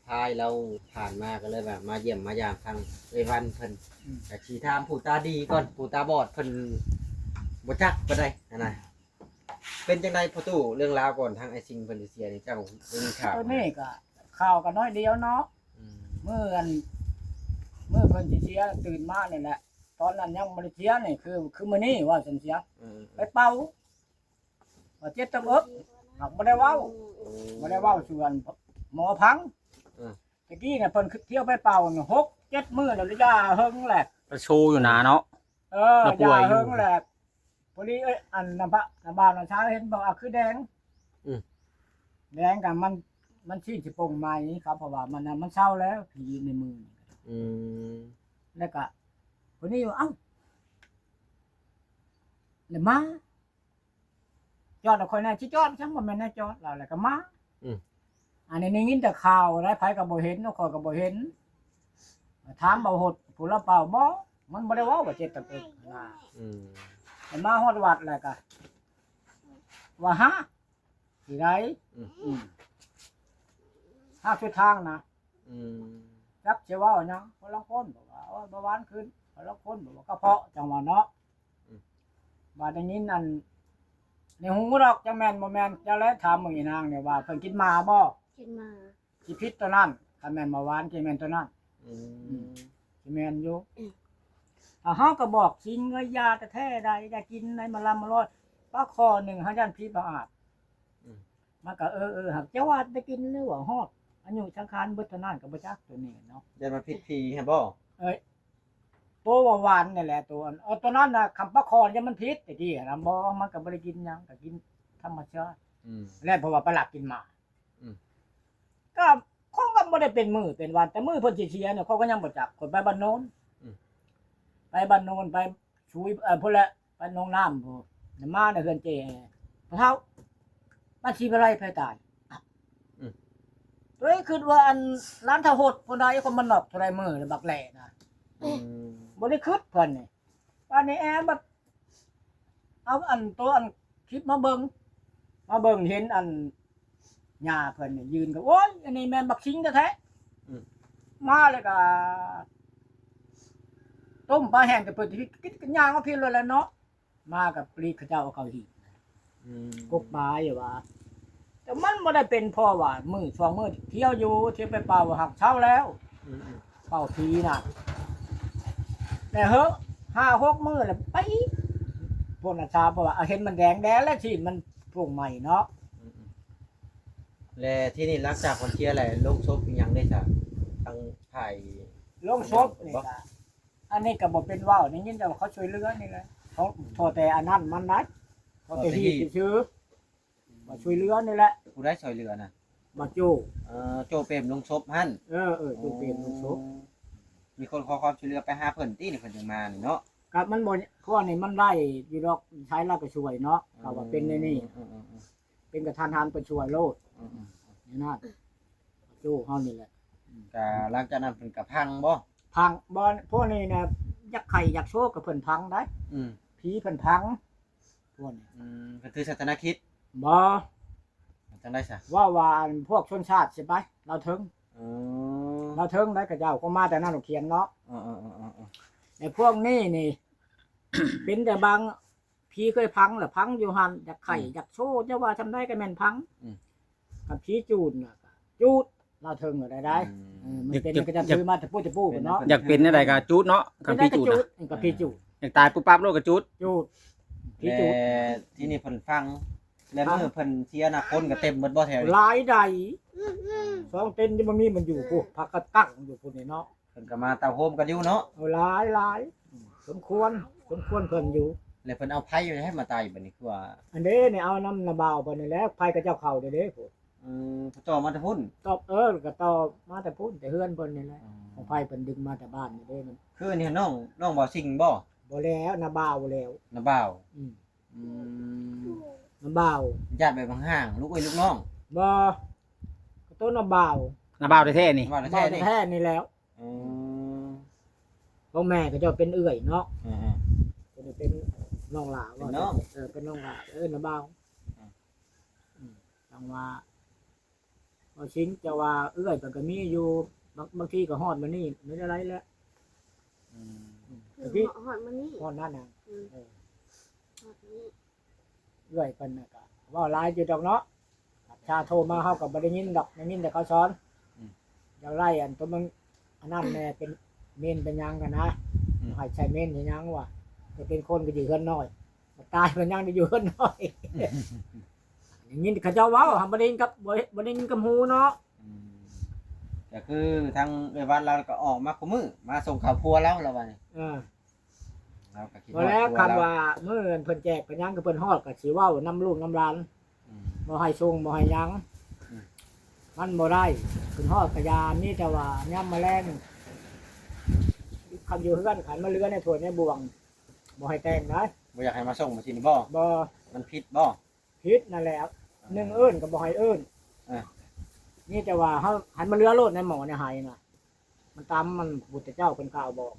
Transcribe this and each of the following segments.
ພາຍລາວຜ່ານມາ ກໍເລີຍວ່າມາຢ້ຽມມາຢາມທາງເອື້ອຍວັນເພິ່ນ. ອືມ ກໍຊິຖາມຜູ້ຕາດີກ່ອນ ຜູ້ຕາບອດເພິ່ນບໍ່ຈັກປານໃດຫັ້ນນະ. ເປັນຈັ່ງໃດພໍ່ຕູ້ ເລື່ອງລາວກ່ອນທາງອ້າຍຊິງເພິ່ນຊິເສຍນີ້ ເຈົ້າໄດ້ຍິນຂ່າວ? ໂຕນີ້ກໍຂ່າວກໍນ້ອຍດຽວເນາະ. ອືມ ມື້ອັນ ມື້ເພິ່ນຊິເສຍຕື່ນມານີ້ແຫຼະ ຕອນນັ້ນຍັງບໍ່ໄດ້ເສຍນີ້ ຄື ຄືມື້ນີ້ວ່າຊັ້ນເສຍ. ອືມ ໄປເປົ່າ ວ່າເຈັບຕະເອິກ ຫາກບໍ່ໄດ້ເວົ້າ. ໂອ້ ບໍ່ໄດ້ເວົ້າສ່ວນໝໍຟັງ. ເອີ ຕະກີ້ນະເພິ່ນຄືທ່ຽວໄປເປົ່ານີ້ ຫົກເຈັດມື້ແລ້ວ ຢາເຫິງແຫຼະ ໄປໂຊຢູ່ນາເນາະ. ເອີ ລະປ່ວຍຢູ່ ຢາເຫິງແຫຼະ. ພໍດີ ເອີຍ ອັນນ້າ ນ້າບ່າວນ້າສາວເຫັນບອກ ອາ ຄືແດງ. ອືມ ແດງກະມັນ ມັນຊີ້ນຊິປົ່ງໃໝ່ເຂົາ ເພາະວ່າມັນ ມັນເຊົາແລ້ວ ຜີໃນມື. ອືມ ແລ້ວກະຄົນນີ້ວ່າ ເອົ້າ ແລ້ວມາ ຈອດນຳຂ້ອຍແດ່ ຊິຈອດຈັ່ງ ບໍ່ແມ່ນແນວຈອດລາວ ແລ້ວກໍມາ. ອືມ ອັນນີ້ໄດ້ຍິນແຕ່ຂ່າວໄດ໋ ໃຜກໍບໍ່ເຫັນ ຂ້ອຍກໍບໍ່ເຫັນ. ຖາມເບົາຫົດຜູ້ລາວເປົ່າ ບໍ່ ມັນບໍ່ໄດ້ເວົ້າວ່າເຈັບຕະເອິກນະ. ອືມ ແລ້ວມາຮອດວັດແລ້ວກໍວ່າ ຮາກ ທີ່ໃດ. ອືມ ອືມ ຮາກສຸດທາງນະ. ອືມ ຈັກຊິເວົ້າຫຍັງ ຄົນລາງຄົນບອກວ່າ ໂອ້ຍ ເບົາຫວານຂຶ້ນ ຄົນລາງຄົນບອກວ່າກະເພາະ ຈັ່ງວ່າເນາະ. ອືມ ບາດໄດ້ຍິນອັນ ໃນຫູດອກ ຈັກແມ່ນບໍ່ແມ່ນ ເຈົ້າແລະຖາມເບິ່ງອີນາງນີ້ວ່າເພິ່ນກິນໝາບໍ່? ກິນໝາ. ຊິຜິດຕົວນັ້ນ ຄັນແມ່ນເບົາຫວານ ຊິແມ່ນຕົວນັ້ນ. ອືມ ອືມ ຊິແມ່ນຢູ່. ອືມ ຖ້າເຮົາກໍບອກ ຊິງເອີຍ ຢາແທ້ໆໃດ ຢ່າກິນໃດ ມາລຳມາລອຍ ປາຄໍ່ໜຶ່ງ ເຮົາຢ້ານຜີມາອາບ. ອືມ ມັນກໍ ເອີໆ ຫາກເຈົ້າວ່າໄດ້ກິນ ຫຼືວ່າຮອດອາຍຸສັງຂານເບິດເທົ່ານັ້ນກໍບໍ່ຈັກ ຕົວນີ້ເນາະ. ຢ້ານວ່າຜິດຜີຫັ້ນບໍ່? ເອີຍ ໂຕວ່າຫວານນີ້ແຫຼະ ໂຕອັນ ເອີ ໂຕນັ້ນນະ ຄຳປາຄໍ່ຢ້ານມັນຜິດແຕ່ກີ້ນະ. ບໍ່ ມັນກໍບໍ່ໄດ້ກິນຫຍັງ ກໍກິນທຳມະຊາດ. ອືມ ແລ້ວເພາະວ່າໄປລັກກິນໝາ. ອືມ ກໍຄົງກໍບໍ່ໄດ້ເປັນມື້ເປັນວັນ ແຕ່ມື້ເພິ່ນຊິເສຍນີ້ ຂ້ອຍກໍຍັງບໍ່ຈັກ. ຂ້ອຍໄປບ້ານໂນນ. ອືມ ໄປບ້ານໂນນ ໄປ ຊຸຍ ເອີ ພຸ້ນແຫຼະ ໄປໜອງນ້ຳພຸ້ນ ມາໃນເຮືອນເຈ້ ພໍ່ເຖົ້າ ບ້ານສີວິໄລໃຜຕາຍ? ອືມ ໂດຍຄິດວ່າອັນຫຼານທະຫົດຜູ້ໃດ ຄົນບ້ານນອກເທົ່າໃດມື້ລະ ບັກແຫຼນະ. ອືມ ບໍ່ໄດ້ຄິດເພິ່ນນີ້ ບາດນີ້ແອບັດ ເອົາອັນໂຕອັນຄລິບມາເບິ່ງ ມາເບິ່ງເຫັນອັນຍ່າເພິ່ນນີ້ຢືນກໍ ໂອ້ຍ ອັນນີ້ແມ່ນບັກຊິງແທ້ໆ. ອືມ ມາແລ້ວກໍຕົ້ມປາແຫ້ງ ແຕ່ເພິ່ນກິນ ກິນຍ່າງມາພີ້ໂລດແຫຼະເນາະ. ມາກັບປລີກເຂົາເຈົ້າເອົາເຂົ້າຫີບ. ອືມ ກົກປາຢູ່ວ່າ ແຕ່ມັນບໍ່ໄດ້ເປັນ ເພາະວ່າມື້ສອງມື້ທ່ຽວຢູ່ ທ່ຽວໄປເປົ່າ ຫາກເຊົາແລ້ວ. ອືມໆ ເປົ່າຜີນະ ແຕ່ເຮີ້ ຫ້າຫົກມື້ແລ້ວໄປອີກ ພວກນັ້ນຊາ ເພາະວ່າເຫັນມັນແດງແດງແລ້ວ ທີ່ມັນພວກໃໝ່ເນາະ. ອືມໆ ແລະ ທີ່ນີ້ຫຼັງຈາກເພິ່ນເສຍແລ້ວ ໂລງສົບອີ່ຫຍັງເດ້ຊະ ທາງຝ່າຍ ໂລງສົບນີ້ກະ ອັນນີ້ກໍບໍ່ເປັນເວົ້າ ໄດ້ຍິນແຕ່ວ່າເຂົາຊ່ວຍເຫຼືອນີ້ແຫຼະ ເຂົາ ພໍແຕ່ອັນນັ້ນມັນໄດ້ ພໍແຕ່ຮີດຊື່ໆ ວ່າຊ່ວຍເຫຼືອນີ້ແຫຼະ. ຜູ້ໃດຊ່ວຍເຫຼືອນະ? ບ່າວໂຈ້. ເອີ ໂຈ້ເປມໂລງສົບຫັ້ນ. ເອີໆ ໂຈ້ເປມໂລງສົບ. ອໍ ມີຄົນຂໍຄວາມຊ່ວຍເຫຼືອໄປຫາເພິ່ນຕິ ນີ້ເພິ່ນຈຶ່ງມານີ້ເນາະ. ກໍມັນບໍ່ ພວກນີ້ມັນໄດ້ຢູ່ດອກ ໃຊ້ລາວກໍຊ່ວຍເນາະ. ເອີ ເຂົາວ່າເປັນແນວນີ້ ເອີໆໆ ເປັນກະທັນຫັນ ເພິ່ນຊ່ວຍໂລດ. ອືມໆໆ ແນວນັ້ນ ໂຈ້ເຮົານີ້ແຫຼະ. ອືມ ກະຫຼັງຈາກນັ້ນເພິ່ນກະພັງບໍ່? ພັງ ບໍ່ ພວກນີ້ນະ ຢາກໄຂ້ຢາກໂຊກະເພິ່ນພັງໄດ໋. ອືມ ຜີເພິ່ນພັງ ພວກນີ້. ອືມ ເພິ່ນຖືສາສະໜາຄຣິດ? ບໍ່. ຈັ່ງໃດຊະ? ເວົ້າວ່າອັນພວກຊົນຊາດຊິໄປ ລາວເທິງ. ອໍ ລາວເທິງໄດ໋ ຂະເຈົ້າກໍມາແຕ່ນັ້ນຂຽນເນາະ. ເອີໆໆໆ ແຕ່ພວກນີ້ນີ້ ເປັນແຕ່ບາງ ຜີເຄີຍພັງລະພັງຢູ່ຫັ້ນ ຢາກໄຂ້ ອືມ ຢາກໂຊ ຈະວ່າຊ່ຳໃດກໍແມ່ນພັງ. ອືມ ຄັນຜີຈູດນະ ຈູດລາວເທິງກໍໄດ້ໄດ໋. ອືມ ເອີ ມັນເປັນ ຢາກ ກໍຈະຖືມາແຕ່ປູ້ແຕ່ປູ້ພຸ້ນເນາະ. ຢາກເປັນແນວໃດກໍຈູດເນາະ ຄັນຜີຈູດນະ. ອືມ ກໍຜີຈູດ. ຢາກຕາຍປຸບປັບໂລດກໍຈູດ. ຈູດ ຜີຈູດ. ແລະ ທີ່ນີ້ເພິ່ນຝັງ ແລະ ເອີ ມື້ເພິ່ນເສຍນະ ຄົນກໍເຕັມໝົດບໍ່ແຖວນີ້? ຫຼາຍໃດ໋ ສອງເຕັນຍັງບໍ່ມີມັນຢູ່ພຸ້ນ ພາກັນຕັ້ງຢູ່ພຸ້ນນີ້ເນາະ. ເພິ່ນກໍມາເຕົ້າໂຮມກັນຢູ່ເນາະ. ເອີ ຫຼາຍ ຫຼາຍ ສົມຄວນ ສົມຄວນເພິ່ນຢູ່. ແລ້ວເພິ່ນເອົາໄຟໃຜມາໄຕ່ບັດນີ້ ຄືວ່າ ອັນເດ້ນີ້ ເອົານຳນ້າບ່າວເພິ່ນນີ້ແຫຼະ ໄຟຂະເຈົ້າເຂົ້າເດ້ໆ ພຸ້ນ. ອືມ ຕໍ່ມາແຕ່ພຸ້ນ. ຕໍ່ ເອີ ກໍຕໍ່ມາແຕ່ພຸ້ນ ແຕ່ເຮືອນເພິ່ນນີ້ແຫຼະ. ອໍ ຂອງໄຟເພິ່ນດຶງມາແຕ່ບ້ານນີ້ເດ້. ມັນຄືນີ້ນ້ອງ ນ້ອງບ່າວຊິງບໍ່? ບໍ່ແລ້ວ ນ້າບ່າວແລ້ວ ນ້າບ່າວ. ອືມ ອືມ ນ້າບ່າວ. ຍາດແບບຫ່າງໆ ລູກເອື້ອຍລູກນ້ອງ? ບໍ່ ກໍໂຕນ້າບ່າວ. ນ້າບ່າວແທ້ໆນີ້? ນ້າບ່າວແທ້ໆນີ້ແຫຼະ. ອໍ ຂອງແມ່ຂະເຈົ້າເປັນເອື້ອຍເນາະ. ເອີໆ ຕົວນີ້ເປັນນ້ອງຫຼ້າ ເປັນນ້ອງ ເອີ ເປັນນ້ອງຫຼ້າ ເອີ້ນວ່າບ່າວ. ອືມ ອືມ ຈັ່ງວ່າ ບໍ່ຊິງ ເຈົ້າວ່າເອື້ອຍເພິ່ນກໍມີຢູ່ ບາງ ບາງທີກໍຮອດມື້ນີ້ ແມ່ນແນວໃດແຫຼະ. ອືມ ອືມ ຄື ກໍຄື ຮອດມື້ນີ້ ຮອດນັ້ນນະ ອືມ ເອີ ຮອດມື້ນີ້ ເອື້ອຍເພິ່ນນະກໍເວົ້າຫຼາຍຢູ່ດອກເນາະ. ຖ້າໂທມາເຮົາກໍບໍ່ໄດ້ຍິນດອກ ໄດ້ຍິນແຕ່ເຂົາສອນ. ອືມ ຢາກໄລ່ອັນຕົວມັນອັນນັ້ນແດ່ ເປັນເມນເປັນຫຍັງຫັ້ນນະ. ອືມ ໃຫ້ໃຊ້ເມນໃຊ້ຫຍັງວ່າ ຈະເປັນຄົນກໍຢູ່ເຮືອນນ້ອຍ ຕາຍມັນຍັງໄດ້ຢູ່ເຮືອນນ້ອຍ. ໄດ້ຍິນເຂົາເຈົ້າເວົ້າ ຫາບໍ່ໄດ້ຍິນກັບ ບໍ່ ບໍ່ໄດ້ຍິນກັບຫູເນາະ. ອືມ ກໍຄືທາງເອື້ອຍວັດລາວກໍອອກມາຄູ່ມື້ ມາສົ່ງເຂົ້າຄົວລາວ ລາວວ່ານີ້. ເອີ ລາວກໍຄິດຮອດຄົວລາວ. ບໍ່ແລ້ວ ຄຳວ່າມື້ເພິ່ນແຈກເປັນຫຍັງ ຄືເພິ່ນຮອດກໍຊິເວົ້ານຳລູກນຳຫຼານ. ອືມ ບໍ່ໃຫ້ສົ່ງ ບໍ່ໃຫ້ຫຍັງ. ອືມ ມັນບໍ່ໄດ້ ເພິ່ນຮອດກະຢ່າ ມີແຕ່ວ່າຍາມມະແລງ ຄັນຢູ່ເຮືອນ ຄັນມາເຫຼືອໃນຖ້ວຍໃນບ່ວງ ບໍ່ໃຫ້ແຕ່ງໄດ໋. ບໍ່ຢາກໃຫ້ມາສົ່ງມາຊິນີ້ບໍ່? ບໍ່ ມັນຜິດບໍ່? ຜິດນັ້ນແຫຼະ. ອ່າ ໜຶ່ງເອີ້ນກໍບໍ່ໃຫ້ເອີ້ນ. ອ່າ ມີແຕ່ວ່າເຮົາໃຫ້ມາເຫຼືອໂລດໃນໝໍ້ໃນໄຫນະ. ມັນຕາມມັນ ພຸດທະເຈົ້າເພິ່ນກ່າວບອກ.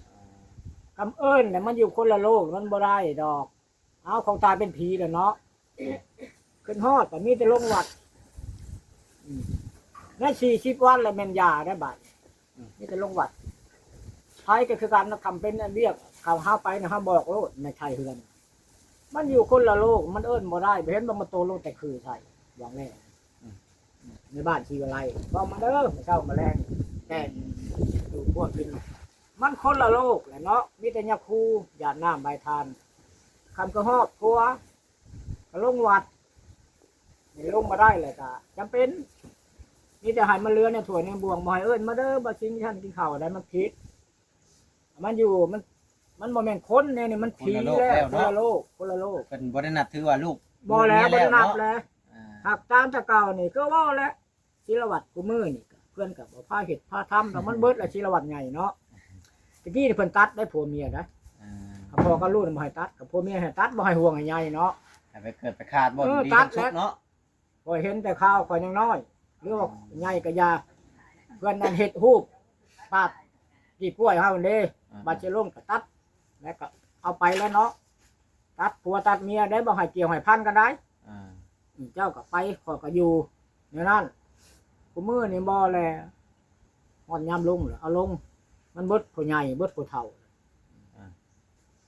ອ່າ ຄຳເອີ້ນແຫຼະ ມັນຢູ່ຄົນລະໂລກ ມັນບໍ່ໄດ້ດອກ. ເອົາ ຂອງຕາຍເປັນຜີແລ້ວເນາະ. ຂຶ້ນຮອດກໍມີແຕ່ລົງວັດ. ອືມ ໃນສີ່ສິບວັນແລ້ວແມ່ນຢ່າໄດ້ບາດນີ້. ອືມ ມີແຕ່ລົງວັດ. ໃຜກໍຄືກັນນະ ຄຳເປັນອັນວຽກ ເຂົາຫາໄປນະ ເຮົາບອກໂລດ ໃນໄທເຮືອນ. ມັນຢູ່ຄົນລະໂລກ ມັນເອີ້ນບໍ່ໄດ້. ບໍ່ເຫັນວ່າມັນໂຕລົງແຕ່ຄືໃສ່ຫວ່າງແລ້ວ. ອືມ ໃນບ້ານຊີວະໄລ ເວົ້າມາເດີ ມື້ເຊົ້າມາແລງ ແຕ່ງຢູ່ຄົວກິນ. ມັນຄົນລະໂລກແຫຼະເນາະ ມີແຕ່ຍາຄູ ຢາດນ້ຳໃບທານ. ຄຳກໍຮອດຄົວ ກໍລົງວັດ ນີ້ລົງມາໄດ້ແລ້ວກໍຈຳເປັນ ມີແຕ່ໃຫ້ມາເຫຼືອໃນຖ້ວຍໃນບ່ວງ ບໍ່ໃຫ້ເອີ້ນມາເດີ ບໍ່ຊິງ ທ່ານກິນເຂົ້າໄດ້ ມັນຜິດ. ມັນຢູ່ ມັນ ມັນບໍ່ແມ່ນຄົນແນວນີ້ ມັນຜີແລ້ວ ຄົນລະໂລກ ຄົນລະໂລກ ຄົນລະໂລກ. ເພິ່ນບໍ່ໄດ້ນັບຖືວ່າລູກ ບໍ່ແລ້ວ ບໍ່ໄດ້ນັບແລ້ວ. ອ່າ ຫາກຕາມແຕ່ເກົ່ານີ້ ຄືເວົ້າແຫຼະ ສີລະວັດຄູ່ມື້ນີ້ກໍ ເພິ່ນກໍບໍ່ພາເຮັດພາທຳດອກ ມັນເບິດແລ້ວ ສີລະວັດໃຫຍ່ເນາະ. ແຕ່ກີ້ນີ້ເພິ່ນຕັດໄດ້ຜົວເມຍນະ. ອ່າ ກັບພໍ່ກັບລູກບໍ່ໃຫ້ຕັດ ກັບຜົວເມຍໃຫ້ຕັດ ບໍ່ໃຫ້ຫ່ວງໃຫ້ໃຍເນາະ. ໃຫ້ໄປເກີດໄປຄາດບໍ່ ເອີ ດີ ຕັດ ທີ່ສຸດເນາະ. ຂ້ອຍເຫັນແຕ່ຂ່າວ ຂ້ອຍຍັງນ້ອຍ ຫຼືວ່າ ອືມ ໃຫຍ່ກໍຢ່າ ເພິ່ນນັ້ນເຮັດຮູບປາດກີບກ້ວຍເຮົາເດ້. ອ່າ ບາດຊິລົງກໍຕັດ ແລ້ວກໍເອົາໄປແລ້ວເນາະ. ຕັດຜົວຕັດເມຍໄດ້ ບໍ່ໃຫ້ກ່ຽວໃຫ້ພັນກັນໄດ້. ອ່າ ອືມ ເຈົ້າກໍໄປ ຂ້ອຍກໍຢູ່ ແນວນັ້ນ. ຄູ່ມື້ນີ້ບໍ່ແລ ຮອດຍາມລົງແລ້ວເອົາລົງ ມັນເບິດຜູ້ໃຫຍ່ ເບິດຜູ້ເຖົ້າ. ອ່າ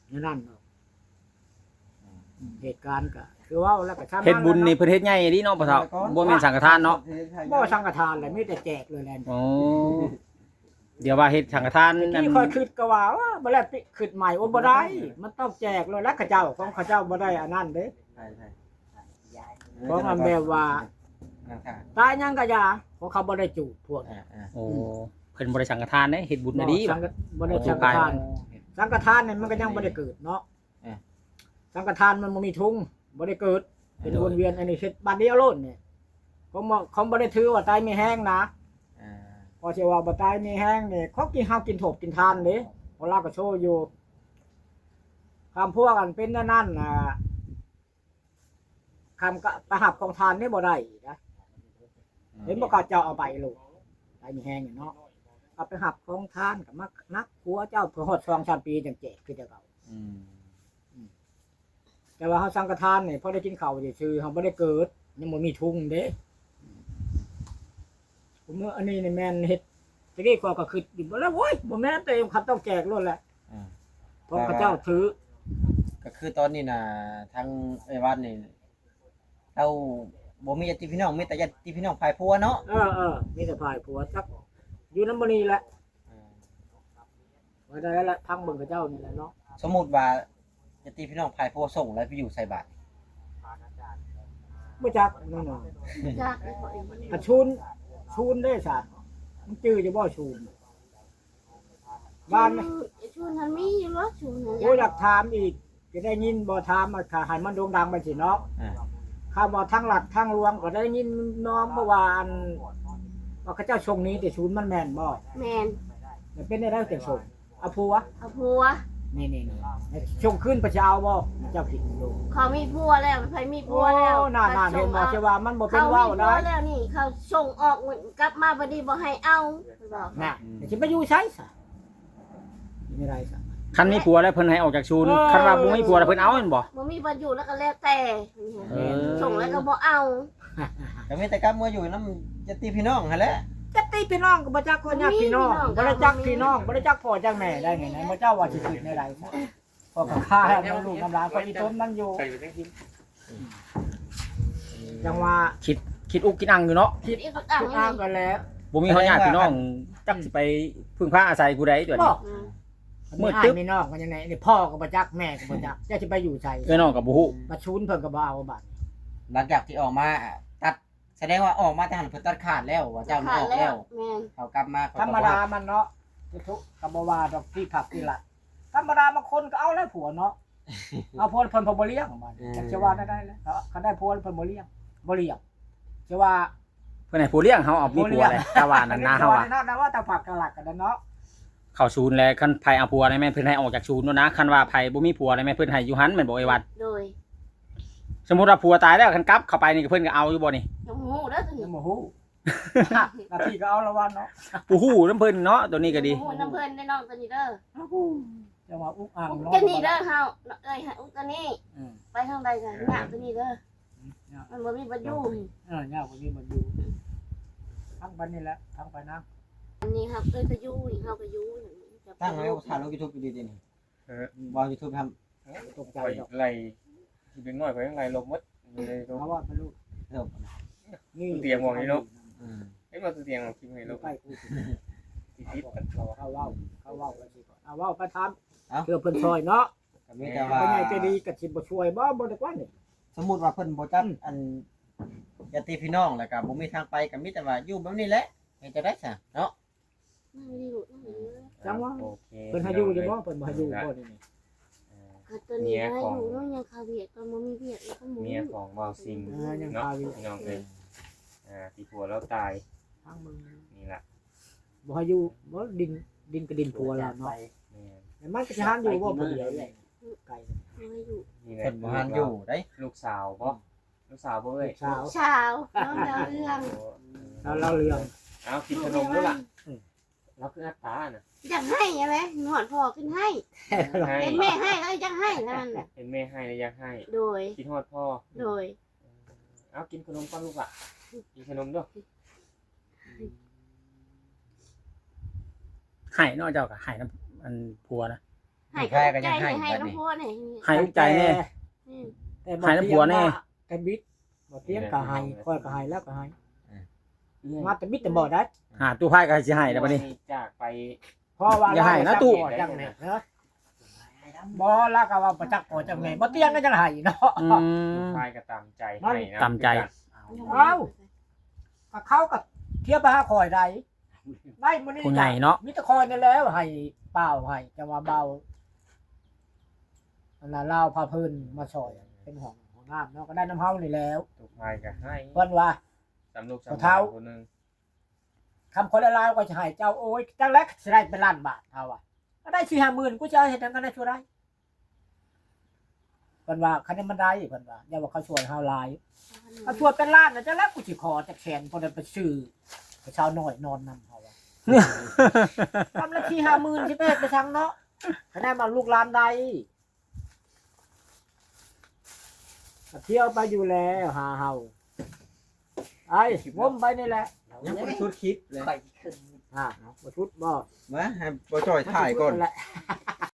ແນວນັ້ນເນາະ. ອືມ ອືມ ເຫດການກໍຄືເວົ້າແລ້ວກໍຊ່າງ ເຮັດບຸນນີ້ເພິ່ນເຮັດໃຫຍ່ອີ່ຫຼີເນາະ ພໍ່ເຖົ້າ. ບໍ່ແມ່ນສັງຄະທານເນາະ. ບໍ່ສັງຄະທານແຫຼະ ມີແຕ່ແຈກເລີຍແຫຼະ. ໂອ້ ດຽວວ່າເຮັດສັງຄະທານ ແຕ່ກີ້ຂ້ອຍຄິດກໍວ່າ ເອີ ບໍ່ແລ້ວຄິດໃໝ່ ໂອ້ ບໍ່ໄດ້ ມັນຕ້ອງແຈກໂລດແຫຼະ ເຂົາເຈົ້າ ຂອງເຂົາເຈົ້າບໍ່ໄດ້ອັນນັ້ນເດ້. ຂອງອັນແບບວ່າ ຕາຍຫຍັງກໍຢ່າ ຂອງເຂົາບໍ່ໄດ້ຈູບພວກນີ້. ອ່າໆ ໂອ້ ອືມ ເພິ່ນບໍ່ໄດ້ສັງຄະທານເດ້ ເຮັດບຸນນະດີ ບໍ່ສັງຄະ ບໍ່ໄດ້ສັງຄະທານ. ສັງຄະທານນີ້ມັນກໍຍັງບໍ່ໄດ້ເກີດເນາະ. ອ່າ ສັງຄະທານມັນບໍ່ມີທຸງ ບໍ່ໄດ້ເກີດ ເປັນວົນວຽນ ອັນນີ້ເຮັດບາດດຽວໂລດນີ້. ຂອງບໍ່ ຂອງບໍ່ໄດ້ຖືວ່າຕາຍມີແຮງນະ. ອ່າ ເພາະຊິວ່າບໍ່ຕາຍມີແຮງນີ້ ຂອງກິນ ເຮົາກິນໂທດກິນທານເດ້ ເພາະລາວກໍໂຊຢູ່. ຄຳພວກອັນເປັນແນວນັ້ນນະ ຄຳກໍໄປຮັບຂອງທານນີ້ບໍ່ໄດ້ອີກນະ. ອືມ ເຫັນບໍ່ ເຂົາເຈົ້າເອົາໄປໂລດ ໄປມີແຮງເນາະ ເອົາໄປຮັບຂອງທານກໍມາໜັກ ຜົວເຈົ້າເພິ່ນຮອດສອງສາມປີຈັ່ງແຈກຄືແຕ່ເກົ່າ. ອືມ ອືມ ແຕ່ວ່າເຮົາສັງຄະທານນີ້ ພໍໄດ້ກິນເຂົ້າຊື່ໆ ເຮົາບໍ່ໄດ້ເກີດ ຍັງບໍ່ມີທຸງເດ້. ມື້ອັນນີ້ນີ້ແມ່ນເຮັດ ແຕ່ກີ້ຂ້ອຍກໍຄິດຢູ່ ບໍ່ແລ້ວ ໂອ້ຍ ບໍ່ແມ່ນ ແຕ່ເຂົາຕ້ອງແຈກໂລດແຫຼະ. ອ່າ ເພາະເຂົາເຈົ້າຖື ກໍຄືຕອນນີ້ນະ ທາງເອື້ອຍວັດນີ້ ເຈົ້າບໍ່ມີຍາດຕິພີ່ນ້ອງ ມີແຕ່ຍາດຕິພີ່ນ້ອງຝ່າຍຜົວເນາະ. ເອີໆ ມີແຕ່ຝ່າຍຜົວ ຈັກຢູ່ນຳບໍ່ນີ້ແຫຼະ. ອ່າ ວ່າໄດ້ລະ ຟັງເບິ່ງເຂົາເຈົ້ານີ້ແຫຼະເນາະ. ສົມມຸດວ່າຍາດຕິພີ່ນ້ອງຝ່າຍຜົວສົ່ງແລ້ວໄປຢູ່ໃສບາດ? ບໍ່ຈັກນັ້ນນະ. ຈັກ ອັນຊຸນ ຊຸນເດ້ຊະ ມັນຈື່ຢູ່ບໍ່ຊຸນ? ບ້ານ ອືມ ຊຸນຫັ້ນມີຢູ່ບໍ່ ຊຸນຫັ້ນ? ໂອ້ຍ ຢາກຖາມອີກ ຈະໄດ້ຍິນບໍ່ ຖາມ ຖ້າໃຫ້ມັນໂດ່ງດັງໄປຊີ້ເນາະ. ອ່າ ຄຳວ່າທາງລັດທາງຫຼວງກໍໄດ້ຍິນນ້ອງ ເພາະວ່າອັນ ວ່າເຂົາເຈົ້າສົ່ງໜີແຕ່ສູນ ມັນແມ່ນບໍ່? ແມ່ນ. ແລ້ວເປັນແນວໃດຈັ່ງສົ່ງ? ເອົາຜົວ? ເອົາຜົວ. ນີ້ໆໆ ສົ່ງຄືນໄປຊິເອົາບໍ່? ເຈົ້າຄິດດູ. ເຂົາມີຜົວແລ້ວ ໃຜມີຜົວແລ້ວ. ໂອ້ ນັ້ນໆ ເຫັນບໍ່ ຊິວ່າມັນບໍ່ເປັນເວົ້າໄດ້. ເຂົາມີຜົວແລ້ວນີ້ ເຂົາສົ່ງອອກ ກັບມາບັດນີ້ບໍ່ໃຫ້ເອົາ ເພິ່ນບອກ. ນະ ອືມ ຊິໄປຢູ່ໃສຊະ? ຢູ່ໃດຊະ? ຄັນມີຜົວແລ້ວເພິ່ນໃຫ້ອອກຈາກສູນ. ເອີ ຄັນວ່າບໍ່ມີຜົວແລ້ວເພິ່ນເອົາແມ່ນບໍ່? ບໍ່ມີບ່ອນຢູ່ແລ້ວກໍແລ້ວແຕ່. ເອີ ສົ່ງແລ້ວກໍບໍ່ເອົາ. ແ ກໍມີແຕ່ກັບເມືອຢູ່ນຳຍາດຕິພີ່ນ້ອງຫັ້ນແຫຼະ. ຍາດຕິພີ່ນ້ອງກໍບໍ່ຈັກພໍ່ຍາດພີ່ນ້ອງ ບໍ່ມີພີ່ນ້ອງ ບໍ່ໄດ້ຈັກພີ່ນ້ອງ ບໍ່ໄດ້ຈັກພໍ່ຈັກແມ່ໄດ້ນີ້ນະ ໝູ່ເຈົ້າວ່າຊິຄິດແນວໃດຊະ? ພໍ່ກໍຂ້ານຳລູກນຳຫຼານ ຂ້ອຍຊິຕົມນຳຢູ່. ຈັ່ງວ່າ ຄິດ ຄິດອຸກຄິດອັ່ງຢູ່ເນາະ ຄິດອຸກຄິດອັ່ງກັນແຫຼະ. ບໍ່ມີພໍ່ຍາດພີ່ນ້ອງ ຈັກຊິໄປເພິ່ງພາອາໄສຜູ້ໃດຕົວນີ້. ອືມ ມືດຕຶບ ມີອ້າຍມີນ້ອງກັນຈັ່ງໃດ ນີ້ພໍ່ກໍບໍ່ຈັກ ແມ່ກໍບໍ່ຈັກ ຈັກຊິໄປຢູ່ໃສ ເອື້ອຍນ້ອງກໍບໍ່ຮູ້ ບັດສູນເພິ່ນກໍບໍ່ເອົາບັດ. ຫຼັງຈາກທີ່ອອກມາຕັດ ສະແດງວ່າອອກມາແຕ່ຫັ້ນເພິ່ນຕັດຂາດແລ້ວ ວ່າເຈົ້ານີ້ອອກແລ້ວ. ແມ່ນ ເຂົາກັບມາ ທຳມະດາມັນເນາະ ທຸກກໍບໍ່ວ່າດອກ ທີ່ພັກທີ່ລັດ ທຳມະດາບາງຄົນກໍເອົາແລ້ວຜົວເນາະ ເອົາຜົວເພິ່ນ ເພິ່ນບໍ່ລ້ຽງ ບາດນີ້ ເອີ ຈັກຊິວ່າແນວໃດແລ້ວ ຄັນໄດ້ຜົວເພິ່ນບໍ່ລ້ຽງ ບໍ່ລ້ຽງ ຊິວ່າ ເພິ່ນໃຫ້ຜົວລ້ຽງ ເຮົາເອົາມີຜົວແຫຼະ ແຕ່ວ່ານັ້ນນະ ເຮົາວ່າ ແຕ່ວ່າຕາພັກຕະຫຼັກກັນເນາະ ເຂົ້າສູນແລ້ວ ຄັນໃຜເອົາຜົວນີ້ແມ່ນເພິ່ນໃຫ້ອອກຈາກສູນໂລດນະ ຄັນວ່າໃຜບໍ່ມີຜົວນີ້ແມ່ນເພິ່ນໃຫ້ຢູ່ຫັ້ນແມ່ນບໍ່ ເອີຍວັດ? ໂດຍ ສົມມຸດວ່າຜົວຕາຍແລ້ວ ຄັນກັບເຂົ້າໄປນີ້ເພິ່ນກໍເອົາຢູ່ບໍ່ນີ້? ຍັງບໍ່ຮູ້ເດີຕົວນີ້ ຍັງບໍ່ຮູ້ ໜ້າທີ່ກໍເອົາລະວັນເນາະ ບໍ່ຮູ້ນຳເພິ່ນເນາະ ຕົວນີ້ກໍດີ ບໍ່ຮູ້ນຳເພິ່ນເດີນ້ອງ ຕົວນີ້ເດີ. ເຈົ້າວ່າອຸກອັ່ງເນາະ ອຸກຈັ່ງນີ້ເດີເຮົາ ເອີຍ ອຸກຕົວນີ້ ອືມ ໄປທາງໃດກໍຍາກຕົວນີ້ເດີ ຍາກ ມັນບໍ່ມີບ່ອນຢູ່ ເອີ ຍາກ ບໍ່ມີບ່ອນຢູ່ ທາງໄປນີ້ແຫຼະ ທາງໄປນະ ອັນນີ້ເຮົາເອີ້ນພາຍຸນີ້ ເຮົາກໍຢູ່ ຕັ້ງໄວ້ຖ້າລົງຢູທູບຢູ່ດີໆນີ້ ເອີ ບໍ່ຢູທູບທຳ ຕົກໃຈດອກ ໄລ່ ເດັກນ້ອຍຂ້ອຍຍັງໄລ່ລົບໝົດ ຢູ່ໃນໂລກ ເອົາວ່າໄປລູກ ເອີ ນີ້ຕຽງໝອງນີ້ເນາະ ອືມ ເຫັນວ່າຕຽງເອົາຖິ້ມໃຫ້ໂລກ ໃກ້ກູຊິຕິດກັນ ເຂົາເວົ້າ ເຂົາເວົ້າໄປຊິກ່ອນ ເອົາເວົ້າໄປຖາມ ເອົາ ເພື່ອເພິ່ນຊ່ອຍເນາະ ກໍມີແຕ່ວ່າ ເພິ່ນໃຫຍ່ໃຈດີກໍຊິບໍ່ຊ່ວຍບໍ່ ບໍ່ໄດ້ກວ່ານີ້ ສົມມຸດວ່າເພິ່ນບໍ່ຈັກ ອືມ ອັນຍາດຕິພີ່ນ້ອງ ແລ້ວກໍບໍ່ມີທາງໄປ ກໍມີແຕ່ວ່າຢູ່ແບບນີ້ແຫຼະ ເຮັດຈັ່ງໃດຊະເນາະ? ຈັ່ງວ່າ ໂອເຄ ເພິ່ນໃຫ້ຢູ່ຢູ່ບໍ່? ເພິ່ນບໍ່ໃຫ້ຢູ່ບໍ່ນີ້? ເອີ ກໍຕົວນີ້ໃຫ້ຢູ່ເນາະ ຍັງຄາວຽກ ຕອນບໍ່ມີວຽກກໍບໍ່ມີ ເມຍຂອງບ່າວຊິງ ເອີ ຍັງຄາວຽກ ເນາະ ພີ່ນ້ອງເອີຍ ອ່າ ທີ່ຜົວລາວຕາຍ ທາງເບິ່ງນີ້ລະ ບໍ່ໃຫ້ຢູ່ບໍ່? ດິນ ດິນກໍດິນຜົວລາວເນາະ ແມ່ນ ແຕ່ມັນກໍຊິຫັນຢູ່ບໍ່ຜູ້ດຽວ ໄກ ບໍ່ໃຫ້ຢູ່ ນີ້ແຫຼະ ເພິ່ນບໍ່ໃຫ້ຢູ່ເດ້ ລູກສາວບໍ່? ອືມ ລູກສາວບໍ່ເອີຍ? ລູກສາວ ສາວ ລາວເລົ່າເລື່ອງ ລາວເລົ່າເລື່ອງ ເອົາ ກິນຂະໜົມດູລະ ອືມ ລາວຄືອັດຕານະ ຢາກໄຫ້ຫັ້ນແຫຼະ ຮອດພໍ່ຂຶ້ນໄຫ້ ເຫັນແມ່ໄຫ້ແລ້ວຢາກໄຫ້ນັ້ນ ເຫັນແມ່ໄຫ້ແລ້ວຢາກໄຫ້ ໂດຍ ຄິດຮອດພໍ່ ໂດຍ ເອົາ ກິນຂະໜົມກ່ອນລູກລະ ກິນຂະໜົມເດີ້ ໃຫ້ເນາະ ເຈົ້າກໍໃຫ້ນຳ ອັນ ຜົວນະ ໃຫ້ກໍອຸກໃຈ ໃຫ້ນຳຜົວນີ້ ໃຫ້ອຸກໃຈແດ່ ອືມ ໃຫ້ນຳຜົວແດ່ ແຕ່ບໍ່ຕຽງວ່າ ແຕ່ບິດ ບໍ່ຕຽງກໍໃຫ້ ຂ້ອຍກໍໃຫ້ ລາວກໍໃຫ້ ເອີ ມາແຕ່ບິດແຕ່ບໍ່ໄດ້ ຫາຕູ້ພາຍກໍຊິໃຫ້ແລ້ວບັດນີ້ ຈາກໄປ ເພາະວ່າ ຢ່າໃຫ້ນະຕູ້ ຈັ່ງແມ່ເນາະ ບໍ່ ລາວກໍວ່າບໍ່ຈັກພໍ່ຈັກແມ່ ບໍ່ຕຽງກໍຍັງໃຫ້ເນາະ ອືມ ຕູ້ພາຍກໍຕາມໃຈໃຫ້ນະ ຕາມໃຈ ເອົ້າ ກໍເຂົາກໍທຽບໄປຫາຂ້ອຍໄດ້ ໄດ້ມື້ນີ້ ຜູ້ໃຫຍ່ເນາະ ມີແຕ່ຂ້ອຍນີ້ແຫຼະໃຫ້ປ່າວໃຫ້ ແຕ່ວ່າເບົາ ອັນນັ້ນລາວພາເພິ່ນມາຊ່ອຍ ເປັນຫ້ອງ ຫ້ອງນ້ຳເນາະ ກໍໄດ້ນຳເຮົານີ້ແລ້ວ ຕູ້ພາຍກໍໃຫ້ ເພິ່ນວ່າ ສຳລູກສຳຫຼານຜູ້ໜຶ່ງ ຄຳຄົນຫຼາຍໆ ຂ້ອຍຊິໃຫ້ເຈົ້າ ໂອ້ຍ ຈັກແລ້ວຊິໄດ້ເປັນລ້ານບາດ ເຮົາວ່າ ກໍໄດ້ສີ່ຫ້າໝື່ນ ກູຊິເອົາເຮັດຫຍັງກໍໄດ້ຊົ່ວໄດ້ ເພິ່ນວ່າ ຄັນນີ້ມັນໄດ້ ເພິ່ນວ່າ ຢ່າວ່າເຂົາຊ່ວຍເຮົາຫຼາຍ ເຂົາຊ່ວຍເປັນລ້ານນະ ຈັກແລ້ວກູຊິຂໍຈັກແສນ ພໍໄດ້ໄປຊື້ໃຫ້ສາວນ້ອຍນອນນຳ ເຮົາວ່າ ກຳລະສີ່ຫ້າໝື່ນຊິໄປເຮັດໄປສັງເນາະ ຄະແນນວ່າລູກຫຼານໄດ້ ກໍທ່ຽວໄປຢູ່ແລ້ວຫາເຮົາ ໄອ້ ວົນໄປນີ້ແຫຼະ ຍັງບໍ່ໄດ້ສຸດຄລິບເລີຍ ອ່າ ບໍ່ສຸດບໍ່ ມາໃຫ້ບໍ່ຈ່ອຍຖ່າຍກ່ອນ ແຫຼະ